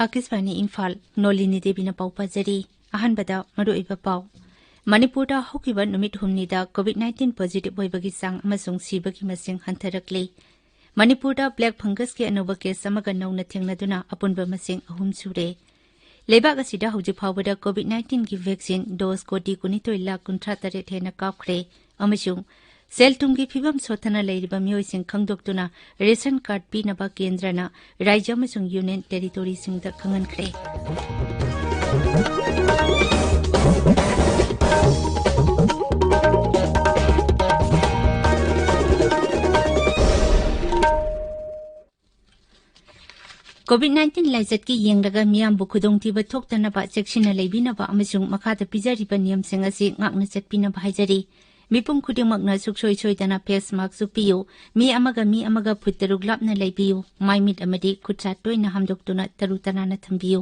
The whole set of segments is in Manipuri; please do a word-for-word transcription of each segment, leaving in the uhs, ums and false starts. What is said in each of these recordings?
ꯑꯀꯤꯁꯕꯥꯅꯤ ꯏꯝꯐꯥꯜ, ꯅꯣꯂꯤꯅꯤ ꯗꯦꯕꯤꯅ ꯄꯥꯎ ꯄꯥꯖꯔꯤ꯫ ꯑꯍꯥꯟꯕꯗ ꯃꯔꯨꯑꯣꯏꯕ ꯄꯥꯎ꯫ ꯃꯅꯤꯄꯨꯔꯗ ꯍꯧꯈꯤꯕ ꯅꯨꯃꯤꯠ ꯍꯨꯝꯅꯤꯗ COVID nineteen positive ꯑꯣꯏꯕꯒꯤ ꯆꯥꯡ ꯑꯃꯁꯨꯡ ꯁꯤꯕꯒꯤ ꯃꯁꯤꯡ ꯍꯟꯊꯔꯛꯂꯤ꯫ ꯃꯅꯤꯄꯨꯔꯗ black fungusꯀꯤ ꯑꯅꯧꯕ case ꯑꯃꯒ ꯅꯧꯅ ꯊꯦꯡꯅꯗꯨꯅ ꯑꯄꯨꯟꯕ ꯃꯁꯤꯡ ꯑꯍꯨꯝ ꯁꯨꯔꯦ꯫ ꯂꯩꯕꯥꯛ ꯑꯁꯤꯗ ꯍꯧꯖꯤꯛ ꯐꯥꯎꯕꯗ COVID nineteenꯒꯤ vaccine dose ꯀꯣꯇꯤ ꯀꯨꯟꯅꯤꯊꯣꯏ ꯂꯥꯈ ꯀꯨꯟꯊ꯭ꯔꯥ ꯇꯔꯦꯠ ꯍꯦꯟꯅ ꯀꯥꯞꯈ꯭ꯔꯦ ꯑꯃꯁꯨꯡ ꯁꯦꯜ ꯊꯨꯝꯒꯤ ꯐꯤꯕꯝ ꯁꯣꯠꯊꯅ ꯂꯩꯔꯤꯕ ꯃꯤꯑꯣꯏꯁꯤꯡ ꯈꯪꯗꯣꯛꯇꯨꯅ ration card ꯄꯤꯅꯕ ꯀꯦꯟꯗ꯭ꯔꯅ ꯔꯥꯖ꯭ꯌ ꯑꯃꯁꯨꯡ union territoryꯁꯤꯡꯗ ꯈꯪꯍꯟꯈ꯭ꯔꯦ꯫ COVID nineteen ꯂꯥꯏꯆꯠꯀꯤ ꯌꯦꯡꯂꯒ ꯃꯤꯌꯥꯝꯕꯨ ꯈꯨꯗꯣꯡꯊꯤꯕ ꯊꯣꯛꯇꯅꯕ ꯆꯦꯛꯁꯤꯟꯅ ꯂꯩꯕꯤꯅꯕ ꯑꯃꯁꯨꯡ ꯃꯈꯥꯗ ꯄꯤꯖꯔꯤꯕ ꯅꯤꯌꯝꯁꯤꯡ ꯑꯁꯤ ꯉꯥꯛꯅ ꯆꯠꯄꯤꯅꯕ ꯍꯥꯏꯖꯔꯤ꯫ ꯃꯤꯄꯨꯝ ꯈꯨꯗꯤꯡꯃꯛꯅ ꯁꯨꯡꯁꯣꯏ ꯁꯣꯏꯗꯅ face mask ꯎꯞꯄꯤꯌꯨ꯫ ꯃꯤ ꯑꯃꯒ ꯃꯤ ꯑꯃꯒ ꯐꯨꯠ ꯇꯔꯨꯛ ꯂꯥꯞꯅ ꯂꯩꯕꯤꯌꯨ꯫ ꯃꯥꯏ ꯃꯤꯠ ꯑꯃꯗꯤ ꯈꯨꯠ ꯁꯥ ꯇꯣꯏꯅ ꯍꯥꯝꯗꯣꯛꯇꯨꯅ ꯇꯔꯨ ꯇꯅꯥꯟꯅ ꯊꯝꯕꯤꯌꯨ꯫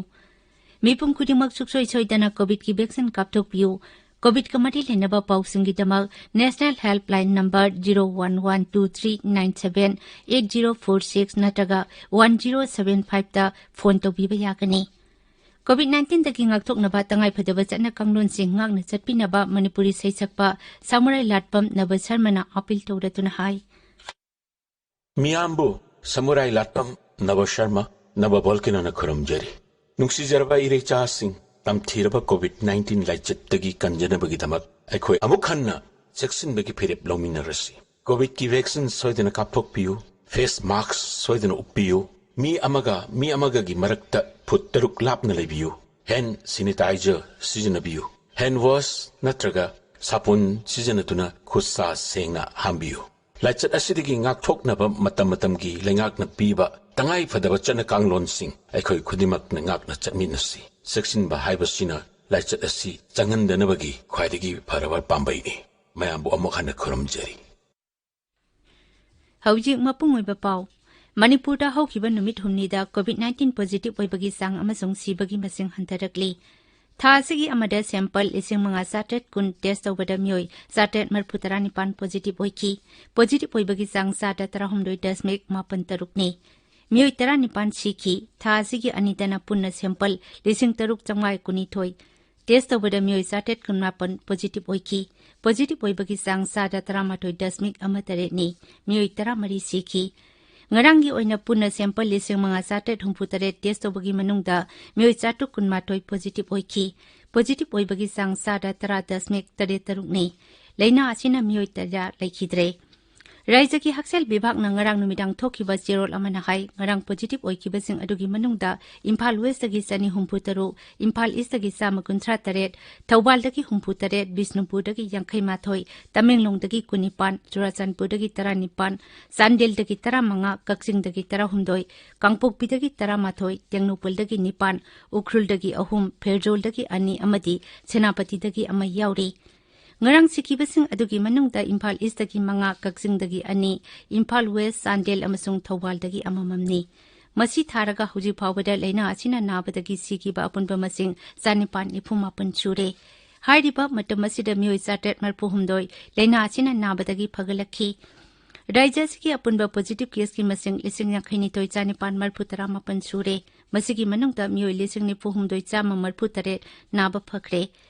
ꯃꯤꯄꯨꯝ ꯈꯨꯗꯤꯡꯃꯛ ꯁꯨꯡꯁꯣꯏ ꯁꯣꯏꯗꯅ COVID ꯀꯤ vaccine ꯀꯥꯞꯊꯣꯛꯄꯤꯌꯨ꯫ COVID ꯀ ꯃꯔꯤ ꯂꯩꯅꯕ ꯄꯥꯎꯁꯤꯡꯒꯤꯗꯃꯛ National Helpline number zero one one two three nine seven eight zero four six ꯅꯠꯇ꯭ꯔꯒ one zero seven five ꯇ phone ꯇꯧꯕꯤꯕ ꯌꯥꯒꯅꯤ꯫ COVID nineteenꯗꯒꯤ ꯉꯥꯛꯊꯣꯛꯅꯕ ꯇꯉꯥꯏꯐꯗꯕ ꯆꯠꯅ ꯀꯥꯡꯂꯣꯟꯁꯤꯡ ꯉꯥꯛꯅ ꯆꯠꯄꯤꯅꯕ ꯃꯅꯤꯄꯨꯔꯤ ꯁꯩꯁꯛꯄ ꯁꯃꯨꯔꯥꯏ ꯂꯥꯠꯄꯝ ꯅꯕ ꯁꯔꯃꯅ appeal ꯇꯧꯔꯗꯨꯅ ꯍꯥꯏ꯫ ꯃꯤꯌꯥꯝꯕꯨ ꯁꯃꯨꯔꯥꯏ ꯂꯥꯠꯄꯝ ꯅꯕ ꯁꯔꯃ ꯅꯕ ꯚꯣꯜꯀꯤꯅꯣꯅ ꯈꯨꯔꯨꯝꯖꯔꯤ꯫ ꯅꯨꯡꯁꯤꯖꯔꯕ ꯏꯔꯩꯆꯥꯁꯤꯡ, ꯇꯝꯊꯤꯔꯕ COVID nineteen ꯂꯥꯏꯆꯠꯇꯒꯤ ꯀꯟꯖꯅꯕꯒꯤꯗꯃꯛ ꯑꯩꯈꯣꯏ ꯑꯃꯨꯛ ꯍꯟꯅ ꯆꯦꯛꯁꯤꯟꯕꯒꯤ ꯐꯤꯔꯦꯞ ꯂꯧꯃꯤꯟꯅꯔꯁꯤ꯫ COVID ꯀꯤ vaccine ꯁꯣꯏꯗꯅ ꯀꯥꯞꯊꯣꯛꯄꯤꯌꯨ꯫ Face mask ꯁꯣꯏꯗꯅ ꯎꯞꯄꯤꯌꯨ꯫ ꯃꯤ ꯑꯃꯒ ꯃꯤ ꯑꯃꯒꯒꯤ ꯃꯔꯛꯇ ꯐꯨꯠ ꯇꯔꯨꯛ ꯂꯥꯞꯅ ꯂꯩꯕꯤꯌꯨ꯫ Hand sanitizer ꯁꯤꯖꯤꯟꯅꯕꯤꯌꯨ꯫ Hand wash ꯅꯠꯇ꯭ꯔꯒ ꯁꯥꯄꯣꯟ ꯁꯤꯖꯤꯟꯅꯗꯨꯅ ꯈꯨꯠ ꯁꯥ ꯁꯦꯡꯅ ꯍꯥꯝꯕꯤꯌꯨ꯫ ꯂꯥꯏꯆꯠ ꯑꯁꯤꯗꯒꯤ ꯉꯥꯛꯊꯣꯛꯅꯕ ꯃꯇꯝ ꯃꯇꯝꯒꯤ ꯂꯩꯉꯥꯛꯅ ꯄꯤꯕ ꯇꯉꯥꯏ ꯐꯗꯕ ꯆꯠꯅ ꯀꯥꯡꯂꯣꯟꯁꯤꯡ ꯑꯩꯈꯣꯏ ꯈꯨꯗꯤꯡꯃꯛꯅ ꯉꯥꯛꯅ ꯆꯠꯃꯤꯟꯅꯁꯤ꯫ ꯆꯦꯛꯁꯤꯟꯕ ꯍꯥꯏꯕꯁꯤꯅ ꯂꯥꯏꯆꯠ ꯑꯁꯤ ꯆꯪꯍꯟꯗꯅꯕꯒꯤ ꯈ꯭ꯋꯥꯏꯗꯒꯤ ꯐꯔꯕ ꯄꯥꯝꯕꯩꯅꯤ꯫ ꯃꯌꯥꯝꯕꯨ ꯑꯃꯨꯛ ꯍꯟꯅ ꯈꯨꯔꯨꯝꯖꯔꯤ꯫ ꯍꯧꯖꯤꯛ ꯃꯄꯨꯡ ꯑꯣꯏꯕ ꯄꯥꯎ꯫ ꯃꯅꯤꯄꯨꯔꯗ ꯍꯧꯈꯤꯕ ꯅꯨꯃꯤꯠ ꯍꯨꯝꯅꯤꯗ COVID nineteen positive ꯑꯣꯏꯕꯒꯤ ꯆꯥꯡ ꯑꯃꯁꯨꯡ ꯁꯤꯕꯒꯤ ꯃꯁꯤꯡ ꯍꯟꯊꯔꯛꯂꯤ꯫ ꯊꯥ ꯑꯁꯤꯒꯤ ꯑꯃꯗ sample ꯂꯤꯁꯤꯡ ꯃꯉꯥ ꯆꯥꯇ꯭ꯔꯦꯠ ꯀꯨꯟ test ꯇꯧꯕꯗ ꯃꯤꯑꯣꯏ ꯆꯥꯇ꯭ꯔꯦꯠ ꯃꯔꯤꯐꯨ ꯇꯔꯥꯅꯤꯄꯥꯟ positive ꯑꯣꯏꯈꯤ꯫ Positive ꯑꯣꯏꯕꯒꯤ ꯆꯥꯡ ꯆꯥꯗ ꯇꯔꯥꯍꯨꯝꯗꯣꯏ ꯗꯁꯃꯤꯛ ꯃꯥꯄꯟ ꯇꯔꯨꯛꯅꯤ꯫ ꯃꯤꯑꯣꯏ ꯇꯔꯥꯅꯤꯄꯥꯟ ꯁꯤꯈꯤ꯫ ꯊꯥ ꯑꯁꯤꯒꯤ ꯑꯅꯤꯗꯅ ꯄꯨꯟꯅ sample ꯂꯤꯁꯤꯡ ꯇꯔꯨꯛ ꯆꯥꯝꯃꯉꯥ ꯀꯨꯟꯅꯤꯊꯣꯏ test ꯇꯧꯕꯗ ꯃꯤꯑꯣꯏ ꯆꯥꯇ꯭ꯔꯦꯠ ꯀꯨꯟꯃꯥꯄꯟ positive ꯑꯣꯏꯈꯤ꯫ Positive ꯑꯣꯏꯕꯒꯤ ꯆꯥꯡ ꯆꯥꯗ ꯇꯔꯥꯃꯥꯊꯣꯏ ꯗꯁꯃꯤꯛ ꯑꯃ ꯇꯔꯦꯠꯅꯤ꯫ ꯃꯤꯑꯣꯏ ꯇꯔꯥꯃꯔꯤ ꯁꯤꯈꯤ꯫ ꯉꯔꯥꯡꯒꯤ ꯑꯣꯏꯅ ꯄꯨꯟꯅ sample ꯂꯤꯁꯤꯡ ꯃꯉꯥ ꯆꯥꯇ꯭ꯔꯦꯠ ꯍꯨꯝꯐꯨ ꯇꯔꯦꯠ test ꯇꯧꯕꯒꯤ ꯃꯅꯨꯡꯗ ꯃꯤꯑꯣꯏ ꯆꯥꯇ꯭ꯔꯨꯛ ꯀꯨꯟꯃꯥꯊꯣꯏ positive ꯑꯣꯏꯈꯤ꯫ Positive ꯑꯣꯏꯕꯒꯤ ꯆꯥꯡ ꯆꯥꯗ ꯇꯔꯥ ꯗꯁꯃꯤꯛ ꯇꯔꯦꯠ ꯇꯔꯨꯛꯅꯤ꯫ ꯂꯥꯏꯅꯥ ꯑꯁꯤꯅ ꯃꯤꯑꯣꯏ ꯇꯔꯥ ꯂꯩꯈꯤꯗ꯭ꯔꯦ꯫ ꯔꯥꯏꯖ꯭ꯌꯒꯤ ꯍꯛꯁꯦꯜ ꯕꯤꯚꯥꯒꯅ ꯉꯔꯥꯡ ꯅꯨꯃꯤꯗꯥꯡ ꯊꯣꯛꯈꯤꯕ ꯆꯦꯔꯣꯜ ꯑꯃꯅ ꯍꯥꯏ, ꯉꯔꯥꯡ positive ꯑꯣꯏꯈꯤꯕꯁꯤꯡ ꯑꯗꯨꯒꯤ ꯃꯅꯨꯡꯗ ꯏꯝꯐꯥꯜ Westꯇꯒꯤ ꯆꯅꯤ ꯍꯨꯝꯐꯨ ꯇꯔꯨꯛ, ꯏꯝꯐꯥꯜ Eastꯇꯒꯤ ꯆꯥꯝꯃ ꯀꯨꯟꯊ꯭ꯔꯥ ꯇꯔꯦꯠ, ꯊꯧꯕꯥꯜꯗꯒꯤ ꯍꯨꯝꯐꯨ ꯇꯔꯦꯠ, ꯕꯤꯁꯅꯨꯄꯨꯔꯗꯒꯤ ꯌꯥꯡꯈꯩ ꯃꯥꯊꯣꯏ, ꯇꯃꯦꯡꯂꯣꯡꯗꯒꯤ ꯀꯨꯟꯅꯤꯄꯥꯟ, ꯆꯨꯔꯥꯆꯥꯟꯄꯨꯔꯗꯒꯤ ꯇꯔꯥꯅꯤꯄꯥꯟ, ꯆꯥꯟꯗꯦꯜꯗꯒꯤ ꯇꯔꯥꯃꯉꯥ, ꯀꯛꯆꯤꯡꯗꯒꯤ ꯇꯔꯥꯍꯨꯝꯗꯣꯏ, ꯀꯥꯡꯄꯣꯛꯄꯤꯗꯒꯤ ꯇꯔꯥꯃꯥꯊꯣꯏ, ꯇꯦꯡꯅꯧꯄꯜꯗꯒꯤ ꯅꯤꯄꯥꯟ, ꯎꯈ꯭ꯔꯨꯜꯗꯒꯤ ꯑꯍꯨꯝ, ꯐꯦꯔꯖꯣꯜꯗꯒꯤ ꯑꯅꯤ ꯑꯃꯗꯤ ꯁꯦꯅꯥꯄꯇꯤꯗꯒꯤ ꯑꯃ ꯌꯥꯎꯔꯤ꯫ ꯉꯔꯥꯡ ꯁꯤꯈꯤꯕꯁꯤꯡ ꯑꯗꯨꯒꯤ ꯃꯅꯨꯡꯗ ꯏꯝꯐꯥꯜ Eastꯇꯒꯤ ꯃꯉꯥ, ꯀꯛꯆꯤꯡꯗꯒꯤ ꯑꯅꯤ, ꯏꯝꯐꯥꯜ West, ꯆꯥꯟꯗꯦꯜ ꯑꯃꯁꯨꯡ ꯊꯧꯕꯥꯜꯗꯒꯤ ꯑꯃꯃꯝꯅꯤ꯫ ꯃꯁꯤ ꯊꯥꯔꯒ ꯍꯧꯖꯤꯛ ꯐꯥꯎꯕꯗ ꯂꯥꯏꯅꯥ ꯑꯁꯤꯅ ꯅꯥꯕꯗꯒꯤ ꯁꯤꯈꯤꯕ ꯑꯄꯨꯟꯕ ꯃꯁꯤꯡ ꯆꯥꯅꯤꯄꯥꯟ ꯅꯤꯐꯨ ꯃꯥꯄꯟ ꯁꯨꯔꯦ꯫ ꯍꯥꯏꯔꯤꯕ ꯃꯇꯝ ꯑꯁꯤꯗ ꯃꯤꯑꯣꯏ ꯆꯥꯇ꯭ꯔꯦꯠ ꯃꯔꯤꯐꯨ ꯍꯨꯝꯗꯣꯏ ꯂꯥꯏꯅꯥ ꯑꯁꯤꯅ ꯅꯥꯕꯗꯒꯤ ꯐꯒꯠꯂꯛꯈꯤ꯫ ꯔꯥꯏꯖ꯭ꯌ ꯑꯁꯤꯒꯤ ꯑꯄꯨꯟꯕ positive caseꯀꯤ ꯃꯁꯤꯡ ꯂꯤꯁꯤꯡ ꯌꯥꯡꯈꯩ ꯅꯤꯊꯣꯏ ꯆꯥꯅꯤꯄꯥꯟ ꯃꯔꯤꯐꯨ ꯇꯔꯥ ꯃꯥꯄꯟ ꯁꯨꯔꯦ꯫ ꯃꯁꯤꯒꯤ ꯃꯅꯨꯡꯗ ꯃꯤꯑꯣꯏ ꯂꯤꯁꯤꯡ ꯅꯤꯐꯨ ꯍꯨꯝꯗꯣꯏ ꯆꯥꯝꯃ ꯃꯔꯤꯐꯨ ꯇꯔꯦꯠ ꯅꯥꯕ ꯐꯈ꯭ꯔꯦ꯫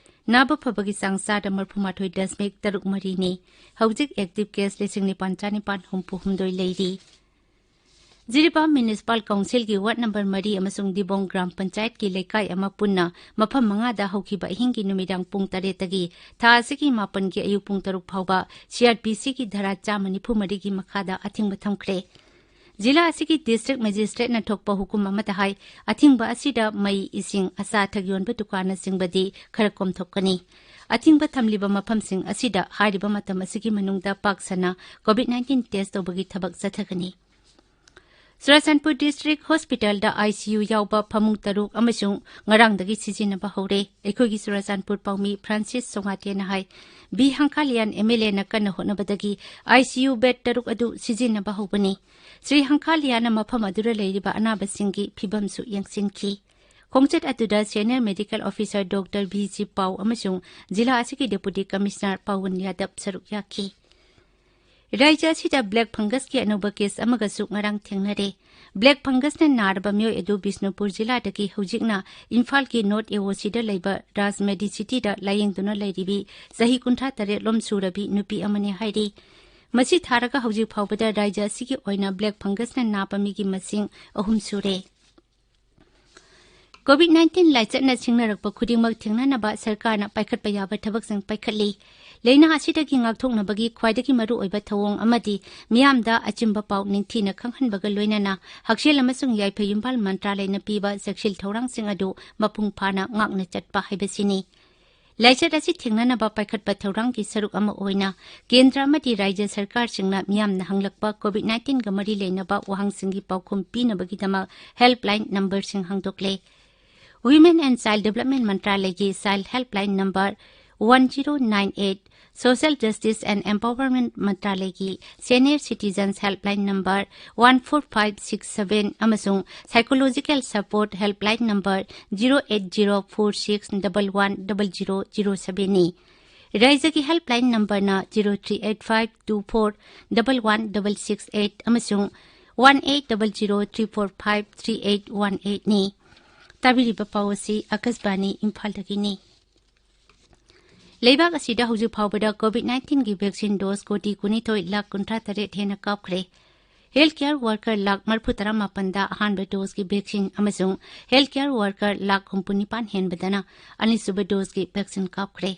ꯅꯥꯕ ꯐꯕꯒꯤ ꯆꯥꯡ ꯆꯥꯗ ꯃꯔꯤꯐꯨ ꯃꯥꯊꯣꯏ ꯗꯁꯃꯤꯛ ꯇꯔꯨꯛ ꯃꯔꯤꯅꯤ꯫ ꯍꯧꯖꯤꯛ active case ꯂꯤꯁꯤꯡ ꯅꯤꯄꯥꯟ ꯆꯥꯅꯤꯄꯥꯟ ꯍꯨꯝꯐꯨ ꯍꯨꯝꯗꯣꯏ ꯂꯩꯔꯤ꯫ ꯖꯤꯔꯤꯕꯥꯝ Municipal Councilꯒꯤ ward number ꯃꯔꯤ ꯑꯃꯁꯨꯡ ꯗꯤꯕꯣꯡ ꯒ꯭ꯔꯥꯝ ꯄꯟꯆꯥꯌꯠꯀꯤ ꯂꯩꯀꯥꯏ ꯑꯃ ꯄꯨꯟꯅ ꯃꯐꯝ ꯃꯉꯥꯗ ꯍꯧꯈꯤꯕ ꯑꯍꯤꯡꯒꯤ ꯅꯨꯃꯤꯗꯥꯡ ꯄꯨꯡ ꯇꯔꯦꯠꯇꯒꯤ ꯊꯥ ꯑꯁꯤꯒꯤ ꯃꯥꯄꯟꯒꯤ ꯑꯌꯨꯛ ꯄꯨꯡ ꯇꯔꯨꯛ ꯐꯥꯎꯕ CrPCꯒꯤ ꯙꯥꯔꯥ ꯆꯥꯝꯃ ꯅꯤꯐꯨ ꯃꯔꯤꯒꯤ ꯃꯈꯥꯗ ꯑꯊꯤꯡꯕ ꯊꯝꯈ꯭ꯔꯦ꯫ ꯖꯤꯂꯥ ꯑꯁꯤꯒꯤ district magistrateꯅ ꯊꯣꯛꯄ ꯍꯨꯀꯨꯝ ꯑꯃꯗ ꯍꯥꯏ, ꯑꯊꯤꯡꯕ ꯑꯁꯤꯗ ꯃꯩ, ꯏꯁꯤꯡ, ꯑꯆꯥ ꯑꯊꯛ ꯌꯣꯟꯕ ꯗꯨꯀꯥꯟꯅꯆꯤꯡꯕꯗꯤ ꯈꯔ ꯀꯣꯝꯊꯣꯛꯀꯅꯤ꯫ ꯑꯊꯤꯡꯕ ꯊꯝꯂꯤꯕ ꯃꯐꯝꯁꯤꯡ ꯑꯁꯤꯗ ꯍꯥꯏꯔꯤꯕ ꯃꯇꯝ ꯑꯁꯤꯒꯤ ꯃꯅꯨꯡꯗ ꯄꯥꯛ ꯁꯟꯅ COVID nineteen test ꯇꯧꯕꯒꯤ ꯊꯕꯛ ꯆꯠꯊꯒꯅꯤ꯫ ꯆꯨꯔꯥꯆꯥꯟꯄꯨꯔ District Hospitalꯗ ICU ꯌꯥꯎꯕ ꯐꯃꯨꯡ ꯇꯔꯨꯛ ꯑꯃꯁꯨꯡ ꯉꯔꯥꯡꯗꯒꯤ ꯁꯤꯖꯤꯟꯅꯕ ꯍꯧꯔꯦ꯫ ꯑꯩꯈꯣꯏꯒꯤ ꯆꯨꯔꯥꯆꯥꯟꯄꯨꯔ ꯄꯥꯎꯃꯤ ꯐ꯭ꯔꯥꯟꯁꯤꯁ ꯁꯣꯉꯥꯇꯦꯅ ꯍꯥꯏ, ꯕꯤ ꯍꯪꯀꯥꯂꯤꯌꯥꯟ MLAꯅ ꯀꯟꯅ ꯍꯣꯠꯅꯕꯗꯒꯤ ICU bed ꯇꯔꯨꯛ ꯑꯗꯨ ꯁꯤꯖꯤꯟꯅꯕ ꯍꯧꯕꯅꯤ꯫ ꯁ꯭ꯔꯤ ꯍꯪꯀꯥꯂꯤꯌꯥꯅ ꯃꯐꯝ ꯑꯗꯨꯗ ꯂꯩꯔꯤꯕ ꯑꯅꯥꯕꯁꯤꯡꯒꯤ ꯐꯤꯕꯝꯁꯨ ꯌꯦꯡꯁꯤꯟꯈꯤ꯫ ꯈꯣꯡꯆꯠ ꯑꯗꯨꯗ Senior Medical Officer Doctor V G ꯄꯥꯎ ꯑꯃꯁꯨꯡ ꯖꯤꯂꯥ ꯑꯁꯤꯒꯤ Deputy Commissioner ꯄꯥꯋꯟ ꯌꯥꯗꯕ ꯁꯔꯨꯛ ꯌꯥꯈꯤ꯫ ꯔꯥꯖ꯭ꯌ ꯑꯁꯤꯗ ꯕ꯭ꯂꯦꯛ ꯐꯪꯒꯁꯀꯤ ꯑꯅꯧꯕ ꯀꯦꯁ ꯑꯃꯒꯁꯨ ꯉꯔꯥꯡ ꯊꯦꯡꯅꯔꯦ꯫ ꯕ꯭ꯂꯦꯛ ꯐꯪꯒꯁꯅ ꯅꯥꯔꯕ ꯃꯤꯑꯣꯏ ꯑꯗꯨ ꯕꯤꯁꯅꯨꯄꯨꯔ ꯖꯤꯂꯥꯗꯒꯤ ꯍꯧꯖꯤꯛꯅ ꯏꯝꯐꯥꯜꯒꯤ ꯅꯣꯔꯠ ꯑꯦ ꯑꯣ ꯁꯤꯗ ꯂꯩꯕ ꯔꯥꯖ ꯃꯦꯗꯤꯁꯤꯇꯤꯗ ꯂꯥꯌꯦꯡꯗꯨꯅ ꯂꯩꯔꯤꯕꯤ ꯆꯍꯤ ꯀꯨꯟꯊ꯭ꯔꯥ ꯇꯔꯦꯠ ꯂꯣꯝ ꯁꯨꯔꯕꯤ ꯅꯨꯄꯤ ꯑꯃꯅꯤ ꯍꯥꯏꯔꯤ꯫ ꯃꯁꯤ ꯊꯥꯔꯒ ꯍꯧꯖꯤꯛ ꯐꯥꯎꯕꯗ ꯔꯥꯖ꯭ꯌ ꯑꯁꯤꯒꯤ ꯑꯣꯏꯅ ꯕ꯭ꯂꯦꯛ ꯐꯪꯒꯁꯅ ꯅꯥꯕ ꯃꯤꯒꯤ ꯃꯁꯤꯡ ꯑꯍꯨꯝ ꯁꯨꯔꯦ꯫ ꯀꯣꯚꯤꯗ ꯅꯥꯏꯟꯇꯤꯟ ꯂꯥꯏꯆꯠꯅ ꯁꯤꯡꯅꯔꯛꯄ ꯈꯨꯗꯤꯡꯃꯛ ꯊꯦꯡꯅꯅꯕ ꯁꯔꯀꯥꯔꯅ ꯄꯥꯏꯈꯠꯄ ꯌꯥꯕ ꯊꯕꯛꯁꯤꯡ ꯄꯥꯏꯈꯠꯂꯤ꯫ ꯂꯥꯏꯅꯥ ꯑꯁꯤꯗꯒꯤ ꯉꯥꯛꯊꯣꯛꯅꯕꯒꯤ ꯈ꯭ꯋꯥꯏꯗꯒꯤ ꯃꯔꯨꯑꯣꯏꯕ ꯊꯧꯑꯣꯡ ꯑꯃꯗꯤ ꯃꯤꯌꯥꯝꯗ ꯑꯆꯨꯝꯕ ꯄꯥꯎ ꯅꯤꯡꯊꯤꯅ ꯈꯪꯍꯟꯕꯒ ꯂꯣꯏꯅꯅ ꯍꯛꯁꯦꯜ ꯑꯃꯁꯨꯡ ꯌꯥꯏꯐ ꯌꯨꯝꯕꯥꯜ ꯃꯟꯇ꯭ꯔꯥꯂꯌꯅ ꯄꯤꯕ ꯆꯦꯛꯁꯤꯜ ꯊꯧꯔꯥꯡꯁꯤꯡ ꯑꯗꯨ ꯃꯄꯨꯡ ꯐꯥꯅ ꯉꯥꯛꯅ ꯆꯠꯄ ꯍꯥꯏꯕꯁꯤꯅꯤ꯫ ꯂꯥꯏꯆꯠ ꯑꯁꯤ ꯊꯦꯡꯅꯅꯕ ꯄꯥꯏꯈꯠꯄ ꯊꯧꯔꯥꯡꯒꯤ ꯁꯔꯨꯛ ꯑꯃ ꯑꯣꯏꯅ ꯀꯦꯟꯗ꯭ꯔ ꯑꯃꯗꯤ ꯔꯥꯖ꯭ꯌ ꯁꯔꯀꯥꯔꯁꯤꯡꯅ ꯃꯤꯌꯥꯝꯅ ꯍꯪꯂꯛꯄ ꯀꯣꯚꯤꯗ ꯅꯥꯏꯟꯇꯤꯟꯒ ꯃꯔꯤ ꯂꯩꯅꯕ ꯋꯥꯍꯪꯁꯤꯡꯒꯤ ꯄꯥꯎꯈꯨꯝ ꯄꯤꯅꯕꯒꯤꯗꯃꯛ ꯍꯦꯜꯞꯂꯥꯏꯟ ꯅꯝꯕꯔꯁꯤꯡ ꯍꯥꯡꯗꯣꯛꯂꯦ꯫ Women and Child Development ꯃꯟꯇ꯭ꯔꯥꯂꯌꯒꯤ child helpline number one zero nine eight, social justice and empowerment ꯃꯟꯇ꯭ꯔꯥꯂꯌꯒꯤ senior citizens helpline number one four five six seven ꯑꯃꯁꯨꯡ psychological support helpline number zero eight zero four six double one double zero zero ꯁꯚꯦꯟꯅꯤ꯫ ꯔꯥꯏꯖ꯭ꯌꯒꯤ ꯍꯦꯜꯞꯂꯥꯏꯟ ꯅꯝꯕꯔꯅ zero three eight five two four double one double six eight ꯑꯃꯁꯨꯡ one eight double zero three four five three eight one ꯑꯩꯠꯅꯤ꯫ ꯇꯥꯕꯤꯔꯤꯕ ꯄꯥꯎ ꯑꯁꯤ ꯑꯀꯥꯁꯕꯥꯅꯤ ꯏꯝꯐꯥꯜꯗꯒꯤꯅꯤ꯫ ꯂꯩꯕꯥꯛ ꯑꯁꯤꯗ ꯍꯧꯖꯤꯛ ꯐꯥꯎꯕꯗ ꯀꯣꯚꯤꯗ ꯅꯥꯏꯟꯇꯤꯟꯒꯤ ꯚꯦꯛꯁꯤꯟ ꯗꯣꯁ ꯀꯣꯇꯤ ꯀꯨꯟꯅꯤꯊꯣꯏ ꯂꯥꯈ ꯀꯨꯟꯊ꯭ꯔꯥ ꯇꯔꯦꯠ ꯍꯦꯟꯅ ꯀꯥꯞꯈ꯭ꯔꯦ꯫ ꯍꯦꯜꯊ ꯀꯦꯌꯔ ꯋꯥꯔꯀꯔ ꯂꯥꯈ ꯃꯔꯤꯐꯨ ꯇꯔꯥ ꯃꯥꯄꯟꯗ ꯑꯍꯥꯟꯕ ꯗꯣꯁꯀꯤ ꯚꯦꯛꯁꯤꯟ ꯑꯃꯁꯨꯡ ꯍꯦꯜꯊ ꯀꯦꯌꯔ ꯋꯥꯔꯀꯔ ꯂꯥꯈ ꯍꯨꯝꯐꯨ ꯅꯤꯄꯥꯟ ꯍꯦꯟꯕꯗꯅ ꯑꯅꯤꯁꯨꯕ ꯗꯣꯁꯀꯤ ꯚꯦꯛꯁꯤꯟ ꯀꯥꯞꯈ꯭ꯔꯦ꯫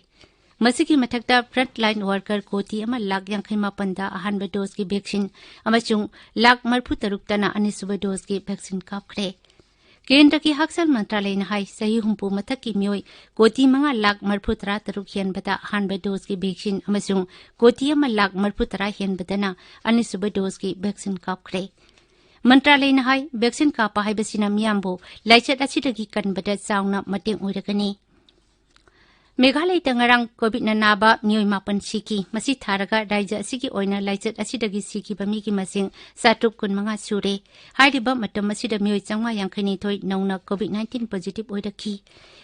ꯃꯁꯤꯒꯤ ꯃꯊꯛꯇ ꯐ꯭ꯔꯟꯠꯂꯥꯏꯟ ꯋꯥꯔꯀꯔ ꯀꯣꯇꯤ ꯑꯃ ꯂꯥꯈ ꯌꯥꯡꯈꯩ ꯃꯥꯄꯟꯗ ꯑꯍꯥꯟꯕ ꯗꯣꯁꯀꯤ ꯚꯦꯛꯁꯤꯟ ꯑꯃꯁꯨꯡ ꯂꯥꯈ ꯃꯔꯤꯐꯨ ꯇꯔꯨꯛꯇꯅ ꯑꯅꯤꯁꯨꯕ ꯗꯣꯁꯀꯤ ꯚꯦꯛꯁꯤꯟ ꯀꯥꯞꯈ꯭ꯔꯦ꯫ ꯀꯦꯟꯗ꯭ꯔꯒꯤ ꯍꯛꯁꯦꯜ ꯃꯟꯇ꯭ꯔꯥꯂꯌꯅ ꯍꯥꯏ, ꯆꯍꯤ ꯍꯨꯝꯐꯨ ꯃꯊꯛꯀꯤ ꯃꯤꯑꯣꯏ ꯀꯣꯇꯤ ꯃꯉꯥ ꯂꯥꯈ ꯃꯔꯤꯐꯨ ꯇꯔꯥ ꯇꯔꯨꯛ ꯍꯦꯟꯕꯗ ꯑꯍꯥꯟꯕ ꯗꯣꯁꯀꯤ ꯚꯦꯛꯁꯤꯟ ꯑꯃꯁꯨꯡ ꯀꯣꯇꯤ ꯑꯃ ꯂꯥꯈ ꯃꯔꯤꯐꯨ ꯇꯔꯥ ꯍꯦꯟꯕꯗꯅ ꯑꯅꯤꯁꯨꯕ ꯗꯣꯁꯀꯤ ꯚꯦꯛꯁꯤꯟ ꯀꯥꯞꯈ꯭ꯔꯦ꯫ ꯃꯟꯇ꯭ꯔꯥꯂꯌꯅ ꯍꯥꯏ, ꯚꯦꯛꯁꯤꯟ ꯀꯥꯞꯄ ꯍꯥꯏꯕꯁꯤꯅ ꯃꯤꯌꯥꯝꯕꯨ ꯂꯥꯏꯆꯠ ꯑꯁꯤꯗꯒꯤ ꯀꯟꯕꯗ ꯆꯥꯎꯅ ꯃꯇꯦꯡ ꯑꯣꯏꯔꯒꯅꯤ꯫ ꯃꯦꯘꯥꯂꯌꯗ ꯉꯔꯥꯡ ꯀꯣꯚꯤꯗꯅ ꯅꯥꯕ ꯃꯤꯑꯣꯏ ꯃꯥꯄꯟ ꯁꯤꯈꯤ꯫ ꯃꯁꯤ ꯊꯥꯔꯒ ꯔꯥꯖ꯭ꯌ ꯑꯁꯤꯒꯤ ꯑꯣꯏꯅ ꯂꯥꯏꯆꯠ ꯑꯁꯤꯗꯒꯤ ꯁꯤꯈꯤꯕ ꯃꯤꯒꯤ ꯃꯁꯤꯡ ꯆꯥꯇ꯭ꯔꯨꯛ ꯀꯨꯟꯃꯉꯥ ꯁꯨꯔꯦ꯫ ꯍꯥꯏꯔꯤꯕ ꯃꯇꯝ ꯑꯁꯤꯗ ꯃꯤꯑꯣꯏ ꯆꯥꯝꯃꯉꯥ ꯌꯥꯡꯈꯩꯅꯤꯊꯣꯏ ꯅꯧꯅ ꯀꯣꯚꯤꯗ ꯅꯥꯏꯟꯇꯤꯟ ꯄꯣꯖꯤꯇꯤꯚ ꯑꯣꯏꯔꯛꯈꯤ꯫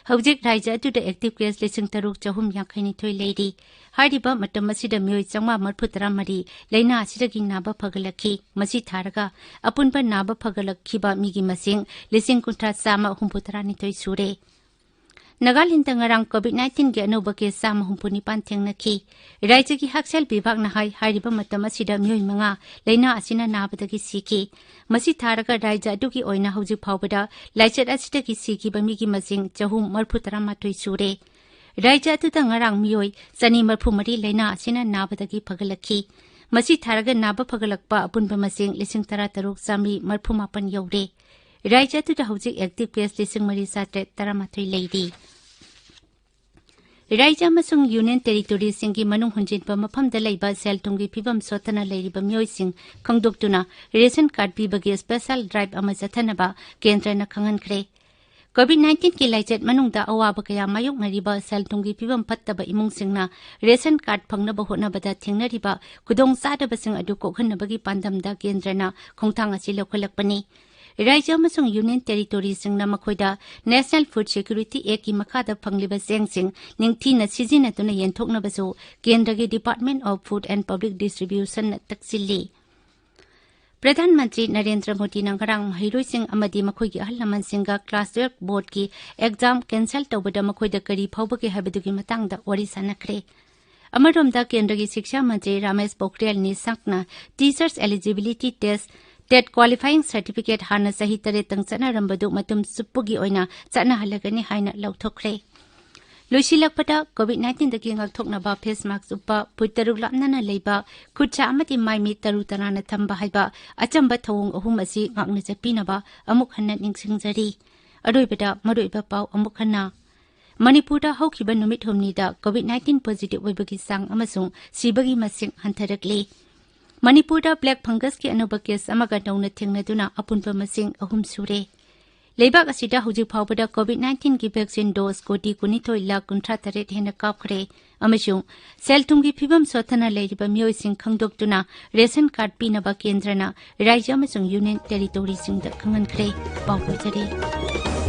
ꯍꯧꯖꯤꯛ ꯔꯥꯖ꯭ꯌ ꯑꯗꯨꯗ ꯑꯦꯛꯇꯤꯚ ꯀꯦꯁ ꯂꯤꯁꯤꯡ ꯇꯔꯨꯛ ꯆꯍꯨꯝ ꯌꯥꯡꯈꯩꯅꯤꯊꯣꯏ ꯂꯩꯔꯤ꯫ ꯍꯥꯏꯔꯤꯕ ꯃꯇꯝ ꯑꯁꯤꯗ ꯃꯤꯑꯣꯏ ꯆꯥꯝꯃꯉꯥ ꯃꯔꯤꯐꯨ ꯇꯔꯥ ꯃꯔꯤ ꯂꯥꯏꯅꯥ ꯑꯁꯤꯗꯒꯤ ꯅꯥꯕ ꯐꯒꯠꯂꯛꯈꯤ꯫ ꯃꯁꯤ ꯊꯥꯔꯒ ꯑꯄꯨꯟꯕ ꯅꯥꯕ ꯐꯒꯠꯂꯛꯈꯤꯕ ꯃꯤꯒꯤ ꯃꯁꯤꯡ ꯂꯤꯁꯤꯡ ꯀꯨꯟꯊ꯭ꯔꯥ ꯆꯥꯝꯃ ꯍꯨꯝꯐꯨ ꯇꯔꯥꯅꯤꯊꯣꯏ ꯁꯨꯔꯦ꯫ ꯅꯥꯒꯥꯂꯦꯟꯗ ꯉꯔꯥꯡ ꯀꯣꯚꯤꯗ ꯅꯥꯏꯟꯇꯤꯟꯒꯤ ꯑꯅꯧꯕ ꯀꯦꯁ ꯆꯥꯝꯃ ꯍꯨꯝꯐꯨ ꯅꯤꯄꯥꯟ ꯊꯦꯡꯅꯈꯤ꯫ ꯔꯥꯖ꯭ꯌꯒꯤ ꯍꯛꯁꯦꯜ ꯕꯤꯚꯥꯒꯅ ꯍꯥꯏ, ꯍꯥꯏꯔꯤꯕ ꯃꯇꯝ ꯑꯁꯤꯗ ꯃꯤꯑꯣꯏ ꯃꯉꯥ ꯂꯥꯏꯅꯥ ꯑꯁꯤꯅ ꯅꯥꯕꯗꯒꯤ ꯁꯤꯈꯤ꯫ ꯃꯁꯤ ꯊꯥꯔꯒ ꯔꯥꯖ꯭ꯌ ꯑꯗꯨꯒꯤ ꯑꯣꯏꯅ ꯍꯧꯖꯤꯛ ꯐꯥꯎꯕꯗ ꯂꯥꯏꯆꯠ ꯑꯁꯤꯗꯒꯤ ꯁꯤꯈꯤꯕ ꯃꯤꯒꯤ ꯃꯁꯤꯡ ꯆꯍꯨꯝ ꯃꯔꯤꯐꯨ ꯇꯔꯥꯃꯥꯊꯣꯏ ꯁꯨꯔꯦ꯫ ꯔꯥꯖ꯭ꯌ ꯑꯗꯨꯗ ꯉꯔꯥꯡ ꯃꯤꯑꯣꯏ ꯆꯅꯤ ꯃꯔꯤꯐꯨ ꯃꯔꯤ ꯂꯥꯏꯅꯥ ꯑꯁꯤꯅ ꯅꯥꯕꯗꯒꯤ ꯐꯒꯠꯂꯛꯈꯤ꯫ ꯃꯁꯤ ꯊꯥꯔꯒ ꯅꯥꯕ ꯐꯒꯠꯂꯛꯄ ꯑꯄꯨꯟꯕ ꯃꯁꯤꯡ ꯂꯤꯁꯤꯡ ꯇꯔꯥ ꯇꯔꯨꯛ ꯆꯥꯃꯔꯤ ꯃꯔꯤꯐꯨ ꯃꯥꯄꯟ ꯌꯧꯔꯦ꯫ ꯔꯥꯖ꯭ꯌ ꯑꯗꯨꯗ ꯍꯧꯖꯤꯛ ꯑꯦꯛꯇꯤꯚ ꯀꯦꯁ ꯂꯤꯁꯤꯡ ꯃꯔꯤ ꯆꯥꯇ꯭ꯔꯦꯠ ꯇꯔꯥꯃꯥꯊꯣꯏ ꯂꯩꯔꯤ꯫ ꯔꯥꯖ꯭ꯌ ꯑꯃꯁꯨꯡ ꯌꯨꯅꯤꯌꯟ ꯇꯦꯔꯤꯇꯣꯔꯤꯁꯤꯡꯒꯤ ꯃꯅꯨꯡ ꯍꯨꯟꯖꯤꯟꯕ ꯃꯐꯝꯗ ꯂꯩꯕ ꯁꯦꯜ ꯊꯨꯝꯒꯤ ꯐꯤꯕꯝ ꯁꯣꯠꯊꯅ ꯂꯩꯔꯤꯕ ꯃꯤꯑꯣꯏꯁꯤꯡ ꯈꯪꯗꯣꯛꯇꯨꯅ ꯔꯦꯁꯟ ꯀꯥꯔꯗ ꯄꯤꯕꯒꯤ ꯁ꯭ꯄꯦꯁꯦꯜ ꯗ꯭ꯔꯥꯏꯚ ꯑꯃ ꯆꯠꯊꯅꯕ ꯀꯦꯟꯗ꯭ꯔꯅ ꯈꯪꯍꯟꯈ꯭ꯔꯦ꯫ ꯀꯣꯚꯤꯗ ꯅꯥꯏꯟꯇꯤꯟꯒꯤ ꯂꯥꯏꯆꯠ ꯃꯅꯨꯡꯗ ꯑꯋꯥꯕ ꯀꯌꯥ ꯃꯥꯌꯣꯛꯅꯔꯤꯕ ꯁꯦꯜ ꯊꯨꯝꯒꯤ ꯐꯤꯕꯝ ꯐꯠꯇꯕ ꯏꯃꯨꯡꯁꯤꯡꯅ ꯔꯦꯁꯟ ꯀꯥꯔꯗ ꯐꯪꯅꯕ ꯍꯣꯠꯅꯕꯗ ꯊꯦꯡꯅꯔꯤꯕ ꯈꯨꯗꯣꯡꯆꯥꯗꯕꯁꯤꯡ ꯑꯗꯨ ꯀꯣꯛꯍꯟꯅꯕꯒꯤ ꯄꯥꯟꯗꯝꯗ ꯀꯦꯟꯗ꯭ꯔꯅ ꯈꯣꯡꯊꯥꯡ ꯑꯁꯤ ꯂꯧꯈꯠꯂꯛꯄꯅꯤ꯫ ꯔꯥꯖ꯭ꯌ ꯑꯃꯁꯨꯡ ꯌꯨꯅꯤꯌꯟ ꯇꯦꯔꯤꯇꯣꯔꯤꯁꯤꯡꯅ ꯃꯈꯣꯏꯗ National Food Security Act ꯀꯤ ꯃꯈꯥꯗ ꯐꯪꯂꯤꯕ ꯆꯦꯡꯁꯤꯡ ꯅꯤꯡꯊꯤꯅ ꯁꯤꯖꯤꯟꯅꯗꯨꯅ ꯌꯦꯟꯊꯣꯛꯅꯕꯁꯨ ꯀꯦꯟꯗ꯭ꯔꯒꯤ Department of Food and Public Distribution ꯅ ꯇꯛꯁꯤꯜꯂꯤ꯫ ꯄ꯭ꯔꯙꯥꯟ ꯃꯟꯇ꯭ꯔꯤ ꯅꯔꯦꯟꯗ꯭ꯔ ꯃꯣꯗꯤꯅ ꯉꯔꯥꯡ ꯃꯍꯩꯔꯣꯏꯁꯤꯡ ꯑꯃꯗꯤ ꯃꯈꯣꯏꯒꯤ ꯑꯍꯜ ꯂꯃꯟꯁꯤꯡꯒ ꯀ꯭ꯂꯥꯁ ꯇꯨꯋꯦꯜꯐ ꯕꯣꯔꯗꯀꯤ ꯑꯦꯛꯖꯥꯝ ꯀꯦꯟꯁꯦꯜ ꯇꯧꯕꯗ ꯃꯈꯣꯏꯗ ꯀꯔꯤ ꯐꯥꯎꯕꯒꯦ ꯍꯥꯏꯕꯗꯨꯒꯤ ꯃꯇꯥꯡꯗ ꯋꯥꯔꯤ ꯁꯥꯟꯅꯈ꯭ꯔꯦ꯫ ꯑꯃꯔꯣꯝꯗ ꯀꯦꯟꯗ꯭ꯔꯒꯤ ꯁꯤꯛꯁꯥ ꯃꯟꯇ꯭ꯔꯤ ꯔꯥꯃꯦꯁ ꯄꯣꯈ꯭ꯔꯤꯌꯥꯜ ꯅꯤꯁꯥꯡꯛꯅ ꯇꯤꯆꯔꯁ ꯑꯦꯂꯤꯖꯤꯕꯤꯂꯤꯇꯤ ꯇꯦꯁ, ꯇꯦꯠ ꯀ꯭ꯋꯥꯂꯤꯐꯥꯏꯌꯤꯡ ꯁꯔꯇꯤꯐꯤꯀꯦꯠ ꯍꯥꯟꯅ ꯆꯍꯤ ꯇꯔꯦꯠꯇꯪ ꯆꯠꯅꯔꯝꯕꯗꯨ ꯃꯇꯝ ꯆꯨꯞꯄꯒꯤ ꯑꯣꯏꯅ ꯆꯠꯅꯍꯜꯂꯒꯅꯤ ꯍꯥꯏꯅ ꯂꯧꯊꯣꯛꯈ꯭ꯔꯦ꯫ ꯂꯣꯏꯁꯤꯜꯂꯛꯄꯗ, ꯀꯣꯚꯤꯗ ꯅꯥꯏꯟꯇꯤꯟꯗꯒꯤ ꯉꯥꯛꯊꯣꯛꯅꯕ ꯐꯦꯁ ꯃꯥꯛꯁ ꯎꯞꯄ, ꯐꯨꯠ ꯇꯔꯨꯛ ꯂꯥꯞꯅꯅ ꯂꯩꯕ, ꯈꯨꯠ ꯁꯥ ꯑꯃꯗꯤ ꯃꯥꯏ ꯃꯤꯠ ꯇꯔꯨ ꯇꯔꯥꯅ ꯊꯝꯕ ꯍꯥꯏꯕ ꯑꯆꯝꯕ ꯊꯧꯑꯣꯡ ꯑꯍꯨꯝ ꯑꯁꯤ ꯉꯥꯛꯅ ꯆꯠꯄꯤꯅꯕ ꯑꯃꯨꯛ ꯍꯟꯅ ꯅꯤꯡꯁꯤꯡꯖꯔꯤ꯫ ꯑꯔꯣꯏꯕꯗ ꯃꯔꯨꯑꯣꯏꯕ ꯄꯥꯎ ꯑꯃꯨꯛ ꯍꯟꯅ꯫ ꯃꯅꯤꯄꯨꯔꯗ ꯍꯧꯈꯤꯕ ꯅꯨꯃꯤꯠ ꯍꯨꯝꯅꯤꯗ ꯀꯣꯚꯤꯗ ꯅꯥꯏꯟꯇꯤꯟ ꯄꯣꯖꯤꯇꯤꯚ ꯑꯣꯏꯕꯒꯤ ꯆꯥꯡ ꯑꯃꯁꯨꯡ ꯁꯤꯕꯒꯤ ꯃꯁꯤꯡ ꯍꯟꯊꯔꯛꯂꯤ꯫ ꯃꯅꯤꯄꯨꯔꯗ ꯕ꯭ꯂꯦꯛ ꯐꯪꯒꯁꯀꯤ ꯑꯅꯧꯕ ꯀꯦꯁ ꯑꯃꯒ ꯅꯧꯅ ꯊꯦꯡꯅꯗꯨꯅ ꯑꯄꯨꯟꯕ ꯃꯁꯤꯡ ꯑꯍꯨꯝ ꯁꯨꯔꯦ꯫ ꯂꯩꯕꯥꯛ ꯑꯁꯤꯗ ꯍꯧꯖꯤꯛ ꯐꯥꯎꯕꯗ COVID nineteenꯒꯤ vaccine dose ꯀꯣꯇꯤ ꯀꯨꯟꯅꯤꯊꯣꯏ ꯂꯥꯈ ꯀꯨꯟꯊ꯭ꯔꯥ ꯇꯔꯦꯠ ꯍꯦꯟꯅ ꯀꯥꯞꯈ꯭ꯔꯦ ꯑꯃꯁꯨꯡ ꯁꯦꯜ ꯊꯨꯝꯒꯤ ꯐꯤꯕꯝ ꯁꯣꯠꯊꯅ ꯂꯩꯔꯤꯕ ꯃꯤꯑꯣꯏꯁꯤꯡ ꯈꯪꯗꯣꯛꯇꯨꯅ ration card ꯄꯤꯅꯕ ꯀꯦꯟꯗ꯭ꯔꯅ ꯔꯥꯖ꯭ꯌ ꯑꯃꯁꯨꯡ union territoryꯁꯤꯡꯗ ꯈꯪꯍꯟꯈ꯭ꯔꯦ꯫ ꯄꯥꯎ ꯂꯣꯏꯖꯔꯦ꯫